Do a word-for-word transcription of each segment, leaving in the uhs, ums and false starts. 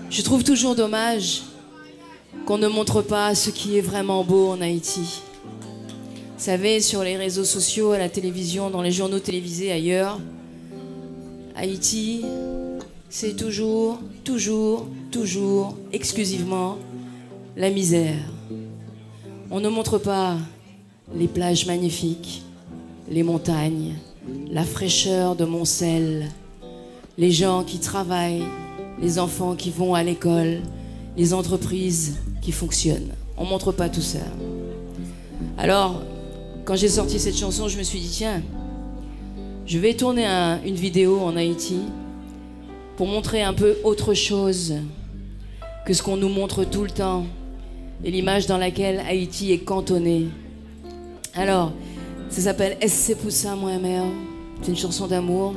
Je trouve toujours dommage qu'on ne montre pas ce qui est vraiment beau en Haïti. Vous savez, sur les réseaux sociaux, à la télévision, dans les journaux télévisés, ailleurs, Haïti, c'est toujours, toujours, toujours, exclusivement la misère. On ne montre pas les plages magnifiques, les montagnes, la fraîcheur de Mont-Sel, les gens qui travaillent, les enfants qui vont à l'école, les entreprises qui fonctionnent. On montre pas tout ça. Alors, quand j'ai sorti cette chanson, je me suis dit, tiens, je vais tourner un- une vidéo en Haïti pour montrer un peu autre chose que ce qu'on nous montre tout le temps et l'image dans laquelle Haïti est cantonnée. Alors, ça s'appelle Est-ce que c'est pour ça, moi, mère ? C'est une chanson d'amour,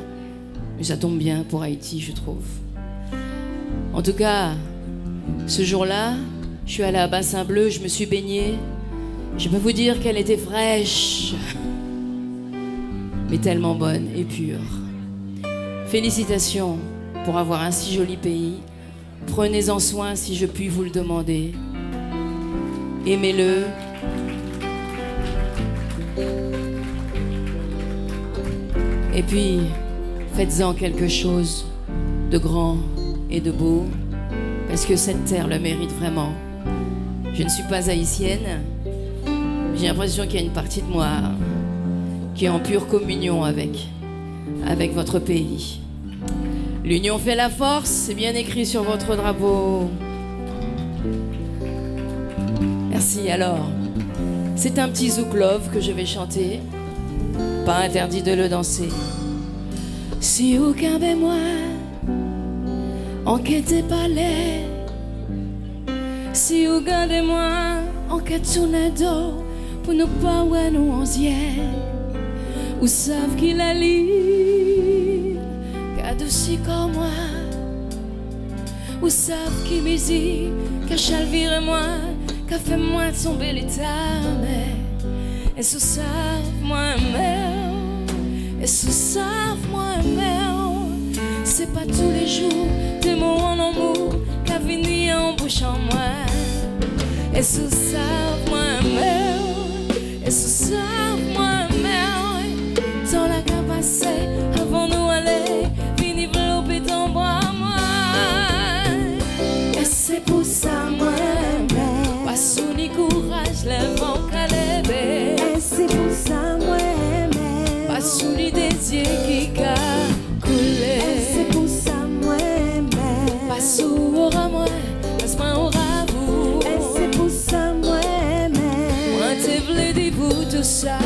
mais ça tombe bien pour Haïti, je trouve. En tout cas, ce jour-là, je suis allée à Bassin Bleu, je me suis baignée. Je peux vous dire qu'elle était fraîche, mais tellement bonne et pure. Félicitations pour avoir un si joli pays. Prenez-en soin si je puis vous le demander. Aimez-le. Et puis, faites-en quelque chose de grand et de beau, parce que cette terre le mérite vraiment. Je ne suis pas haïtienne, mais j'ai l'impression qu'il y a une partie de moi qui est en pure communion avec, avec votre pays. L'union fait la force, c'est bien écrit sur votre drapeau. Merci. Alors, c'est un petit zouk love que je vais chanter. Pas interdit de le danser. Si ou kenbe mwen, on kite pale. Si ou gade mwen, on kite tounen do pou nou pa wè nou an zyè. Ou sav ki lalim ka adousi kò mwen. Ou sav ki mizik ka chalvire mwen, ka fè mwen tonbe leta mè. Èske ou sav mwen renmen w? Èske ou sav mwen renmen w? Se pa toulejou de mo an lanmou ka vini an bouch an mwen. Èske ou sav mwen renmen w? Èske ou sav mwen renmen w? Tan la ka pase avan nou ale, vini vlope tan bwa mwen. Èske se pou sa mwen renmen w? Paske ou ni kouraj lè van ka leve. Èske se pou sa mwen renmen w? Paske ou ni de zye ki ka koule. Èske se pou sa mwen renmen w? Paske ou ora mwen, paske mwen ora ou. Èske se pou sa mwen renmen w? Mwen te vle di pou tou sa,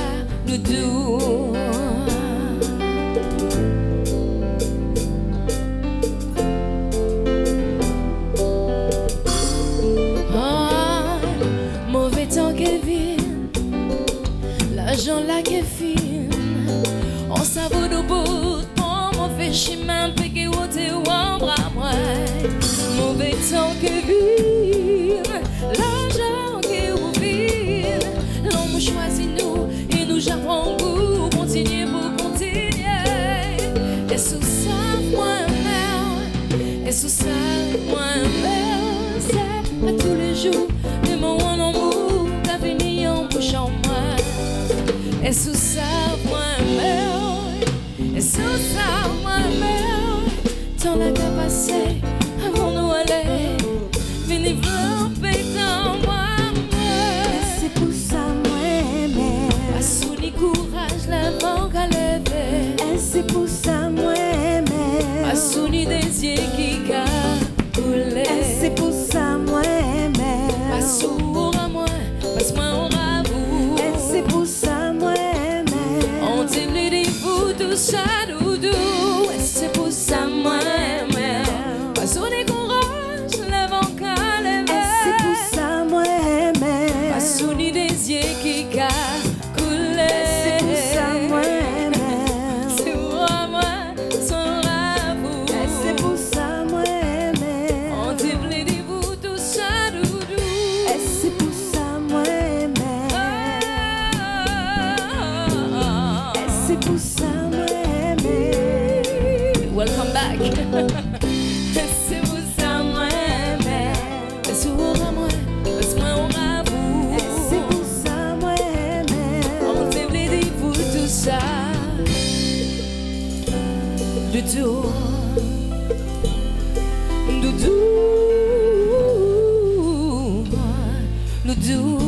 doudou. Ah, move tan ke vin, lajan la ke fin. On sa bout pou bout, pran move chimen, pike wote w an bra mwen. Move tan ke vin, lajan ke ou vin. Lanmou chwazi nou, e nou ja pran gou, kontinye pou kontinye. Èske ou sav mwen renmen w? Èske ou sav mwen renmen w? Se pa toulejou de mo an lanmou ka vini an bouch an mwen. Èske ou sav mwen renmen w? Èske ou sav mwen renmen w? Tan la ka pase avan nou ale, vini vlope tan bwa mwen. Èske se pou sa mwen renmen w? Paske ou ni kouraj lè van ka leve. Èske se pou sa mwen renmen w? Paske ou ni de zye ki ka koule. Èske se pou sa mwen renmen w? Paske ou ora mwen, paske mwen ora ou. Èske se pou sa mwen renmen w? On te vle di pou tou sa, doudou. Èske se pou sa mwen renmen w? Paske ou ni kouraj lè van ka leve. Èske se pou sa mwen renmen w? Paske ou ni de zye ki ka koule. Èske se pou sa mwen renmen w? Se ou a mwen, san rapou. Èske se pou sa mwen renmen w? On te vle di pou tou sa, doudou. Èske se pou sa mwen renmen w? Èske se pou sa mwen renmen w? Welcome back. Èske se pou sa mwen Doudou, doudou, doudou.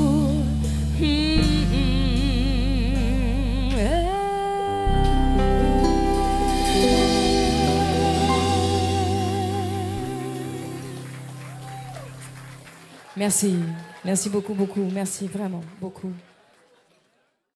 Merci. Merci beaucoup, beaucoup. Merci vraiment beaucoup.